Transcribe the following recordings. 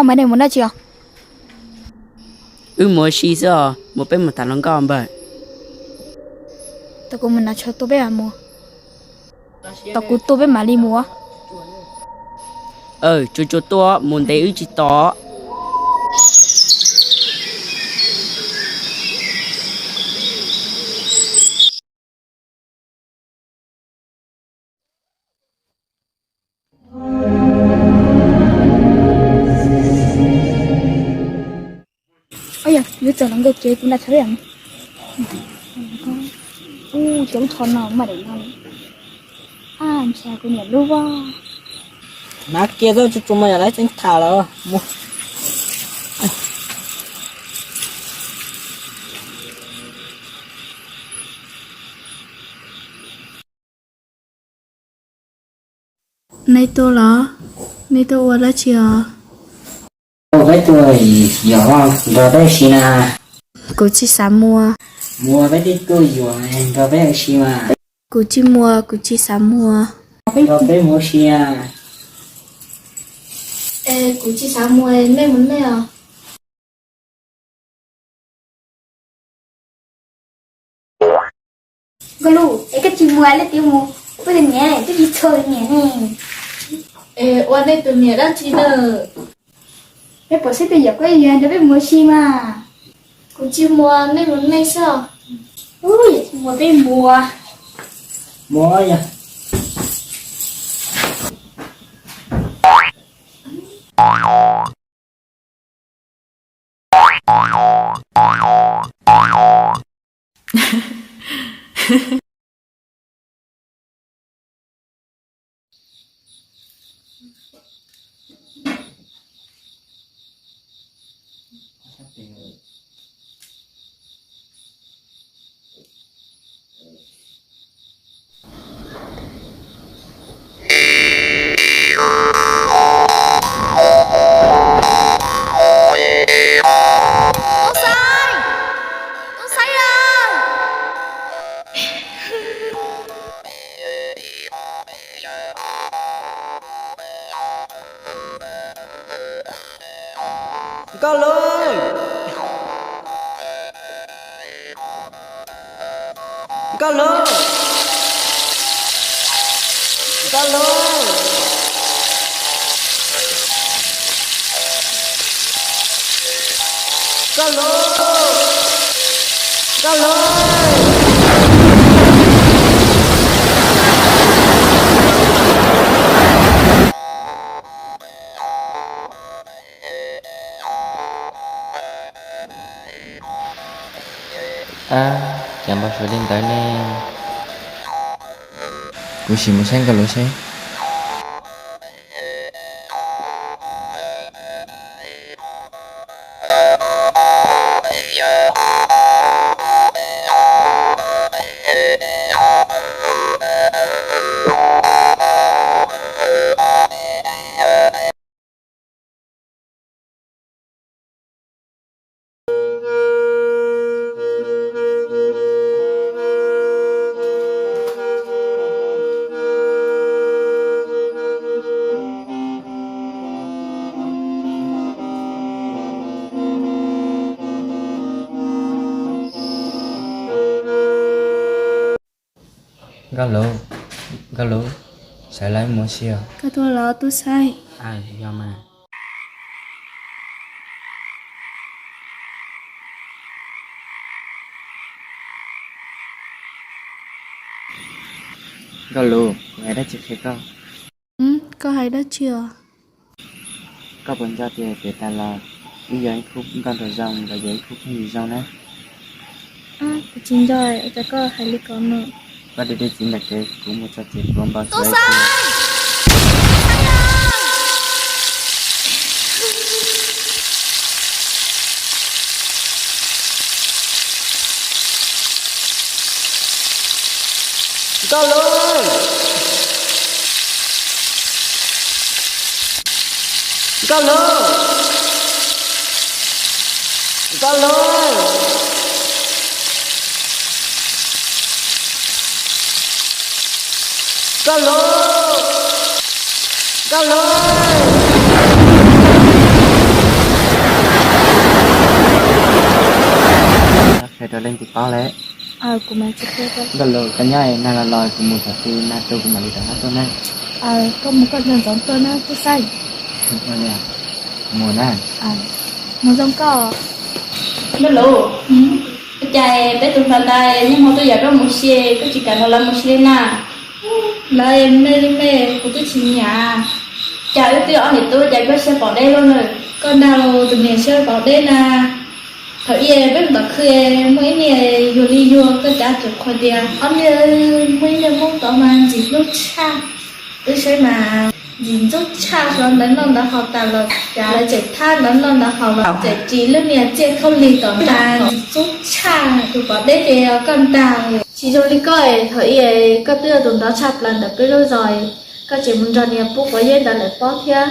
Mas nej mus dab tsi os? Wb mus ua si xwb os, mus peb mus tham hluas nkauj npawg. Tau kuv mus hnav tsho tua peb mam mus. Tau kuv tua peb mam li mus. Tsuag tsuag tua, mus ntev wb tsis tos. Yog yuav txog hluas nkauj ces kuv nrog tso. Ub, cov tsho no mas daim no, ntshai kuv niam lub voj. Hnav kiag xwb, tsuag tsuag mas yog lawv tseem tham lawm mus. Nej tuaj los? Nej tuaj ua dab tsi os? Peb tuaj yuav nrog peb ua si na. Kuv tsis xav muag. Muag peb twb tuaj yuav, nrog peb ua si mas. Kuv tsis muag, kuv tsis xav muag. Nrog peb mus ua si. Es kuv tsis xav muag, nej mus nej os. Nkauj Lug, es koj tsis muag leej twg mus, peb tus niam twb tsis txhua tus niam ne. Es ua nej tus niam dab tsi na? Peb pom seb peb yuav koj yuav nrog peb mus ua si mas. Kuv tsis muag, nej mus nej xwb. Ub, yog tsis muag peb mus. Muag yog. Nkauj Lug! Nkauj Lug! Nkauj Lug! Nkauj Lug! Nkauj Lug! Ab, cas npau suav li ntawd ne? Kuv sim mus saib Nkauj Lug seb. Nkauj Lug, Nkauj Lug, sawv los mus ua si os. Koj tuaj los tub saib. Yog mas. Nkauj Lug, kuv hais dab tsi qhia koj. Koj hais dab tsi os? Koj puas nco tias pem tas los wb yog ib khub nkauj nraug zoo los yog ib khub phooj ywg zoo na? Kuv tsis nco, cas koj hais li ko no? Koj de dej txiv ntawm kev, kuv mus tso txiv pluav npau suav. Nkauj Lug! Nkauj Lug! Nkauj Lug! Nkauj Lug! Nkauj Lug! Raws leej twg paub lawm. Nkauj Lus, koj nyob nag los los kuv mus tom tw nag tu kuv mam li tom nag tuaj na. Koj mus koj nco ntsoov tuaj na Tub Xeeb. Mus na. Mus zoo koj. Nkauj Lus, ua cas peb tus hluas nraug niaj hmo tuaj yam dab mus si, koj tsis kam nrog lawv mus si li na? Lawv me li me kuv twb tsis nyiam. Cas wb twb ob niam tub cas koj siab pom deb luaj na. Koj nrog tus niam siab pom deb na. Thaum ub peb mus tom khw muaj ib niag yuag li yuag, koj cav tseem qhuas tias ob niag muaj ib niag Hmoob tod mas ntxim hlub tshaj. Wb saib mas ntxim ntxub tshaj, hlawv ntawv noj ntawv haus tas los cas lawv tseem thab ntawv noj ntawv haus los tseem ris lub niag txiaj khaub lig tom ntag, ntxim ntxub tshaj. Tus pom deb ces koj ntag. Tsis zoo li koj es, thaum ub koj twb yog tus nrov tshaj plaws ntawm peb lub zos, koj tseem mus nrog niag pub quav yeb ntawd lawm pob thiab.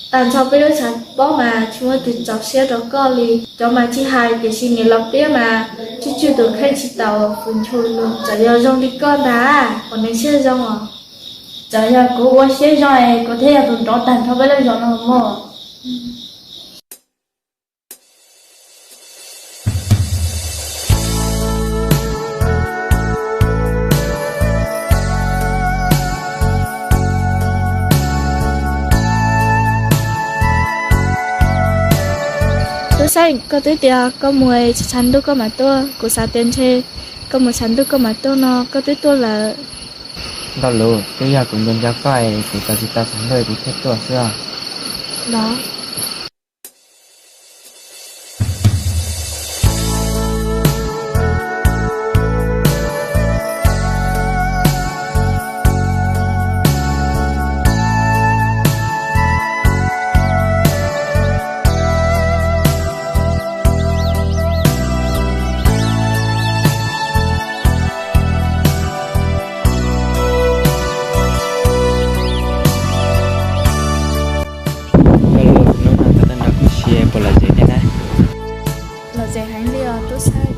Tag nrho peb lub tshav pob mas tsis muaj tus txaus siab rau koj li. Cov mas tsis hais, tiam sis niam laus Piab mas tswj tswj tus kheej tsis tau, fwm nchuj lug. Txawm yog zoo li koj ntag, puas nws siab zoo os? Txawm yog kuv ua siab zoo es kuv thiaj yog tus nrov tag nrho peb lub zos no mog. Tub Xeeb, koj twb tias koj mus tshav ntuj koj mam tuaj, kuv xav tias ntshe koj mus tshav ntuj koj mam tuaj no koj twb tuaj lawm. Nkauj Lus, twb yog kuv nco nco koj es kuv txav tsis tau tshav ntuj kuv thiaj tuaj xwb os. Nkauj Lus, hnub no koj tuaj nrog kuv si puas lom zem thiab na? Lom zem heev li os Tub Xeeb.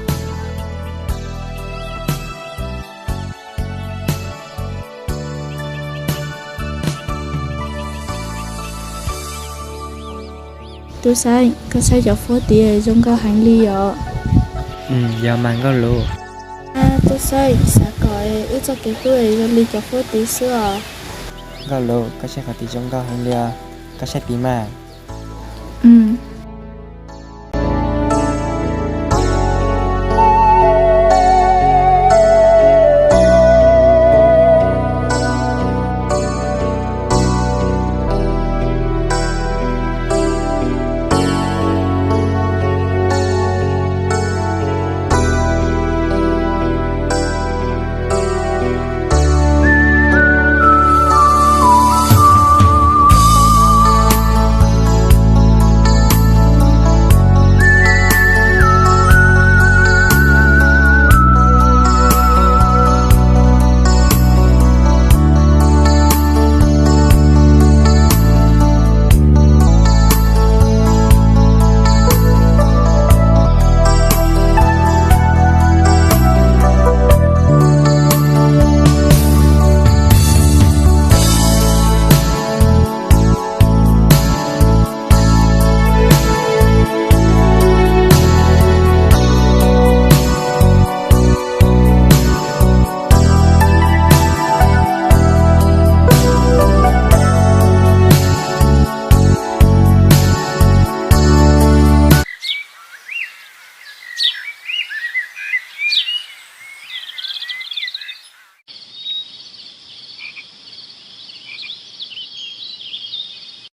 Tub Xeeb, koj saib cov huab tid zoo nkauj heev li os. Yog mas Nkauj Lus. Tub Xeeb, xav kom wb txoj kev hlub zoo li cov huab tid xwb os. Nkauj Lus, koj saib qhov tid zoo nkauj heev li os, koj saib tid mas.